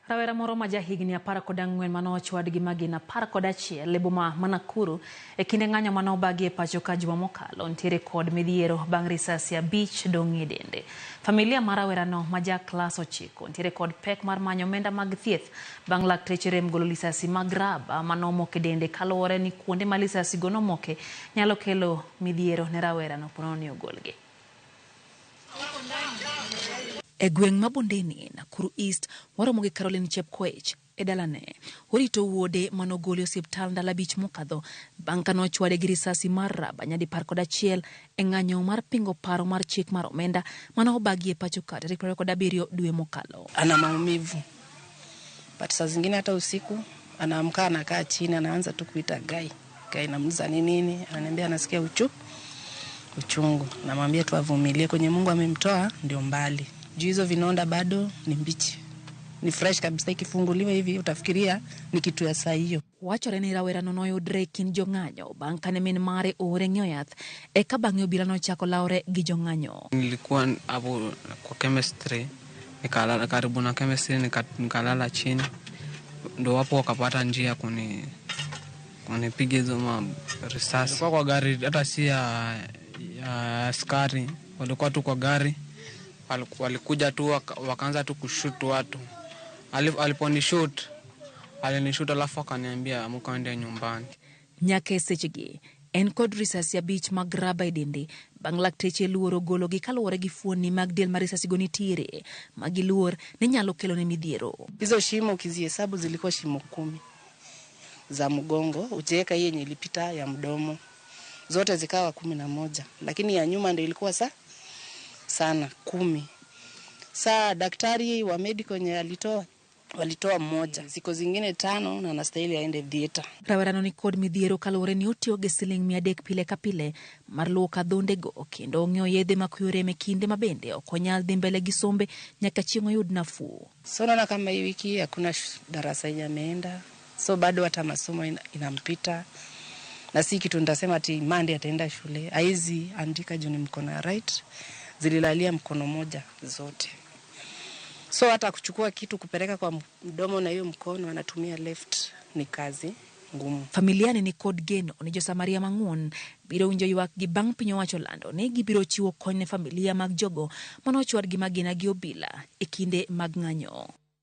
Rawera moro ma jahigni 14 mane ochwad gi magina 11 e boma ma Nakuru e kinde ng'anyo mane obagi e pacho ka juma mokalo nitiere kod midhiero bang' risasi 5 dong' e dende. Familia mar rawerano ma ja klas 9 nitiere kod pek mar manyo omenda mag thieth bang' lakteche rem golo lisasi mag raba mane omoko e dende kaluwore ni kuonde ma lisasi go nomoke nyalo kelo midhiero ne rawerano ponono ni ogolgi. E gweng' ma Bondeni, Nakuru East, waromo gi Caroline Chepkoech e dalane. Orito wuode manogol e osiptal ndalo 5 mokadho bang' ka nochwade gi risasi mar raba nyadi 11 e ng'anyo mar pingo paro mar chik mar omenda mane obagi e pacho ka tarik 27 dwe mokalo. Ana maumivu but saa zingine hata usiku anaamka anakaa chini anaanza tu kuita Gai Gai, namuuliza ni nini, ananiambia anasikia uchungu. Namwambia tu avumilie, kwenye Mungu amemtoa ndio mbali. Juu hizo vinonda bado ni mbichi, ni fresh kabisa, ikifunguliwa hivi utafikiria ni kitu ya saa hiyo. Wachore ni rawerano noyudre e kind jong'anyo bang' kane min mare oore ng'iewo yath eka bang'e obila nochako lawre gi jong'anyo. Nilikuwa hapo kwa chemistry, nikalala karibu na chemistry, nikalala chini, ndo wapo wakapata njia kunipiga hizo ma risasi. Nilikuwa kwa gari, hata si ya askari, walikuwa tu kwa gari, walikuja tu wakaanza tu kushoot watu. Aliponishoot, alinishoot alafu akaniambia amka uende nyumbani. Nyaka e sechegi en kod risasi 5 mag raba e dende bang' lakteche luoro gologi kaluwore gi fuonni mag del ma risasigo nitiere ma giluor ni nyalo kelone midhiero. Hizo shimo ukizihesabu zilikuwa shimo 10 za mgongo, ukiweka hii yenye ilipita ya mdomo zote zikawa 11, lakini ya nyuma ndio ilikuwa sana 10. Saa daktari wa medical yenye walitoa mmoja, siku zingine 5 na anastahili aende theater. Rawerano ni kod midhiero kaluwore ni otiyo gi siling 300 pile ka pile mar luoko adhondego kendo ong'iewo yedhe makuyo rem e kinde ma bende ok onyal dhi mbele gi sombe nyaka chieng' oyud nafuu. So naona kama hii wiki hakuna darasa yenye ameenda, so bado hata masomo inampita, na si kitu nitasema ati Monday ataenda shule. Haizi andika juu ni mkono ya right, zililalia mkono moja zote. So hata kuchukua kitu kupeleka kwa mdomo na hiyo mkono anatumia left, ni kazi ngumu. Familia ni kod geno ni Josamaria mang'won biro winjo ywak gi bang' piny owacho lando ni gibiro chiwo kony ne familia mag jogo mane ochwad gi magina gi obila e kinde mag ng'anyo.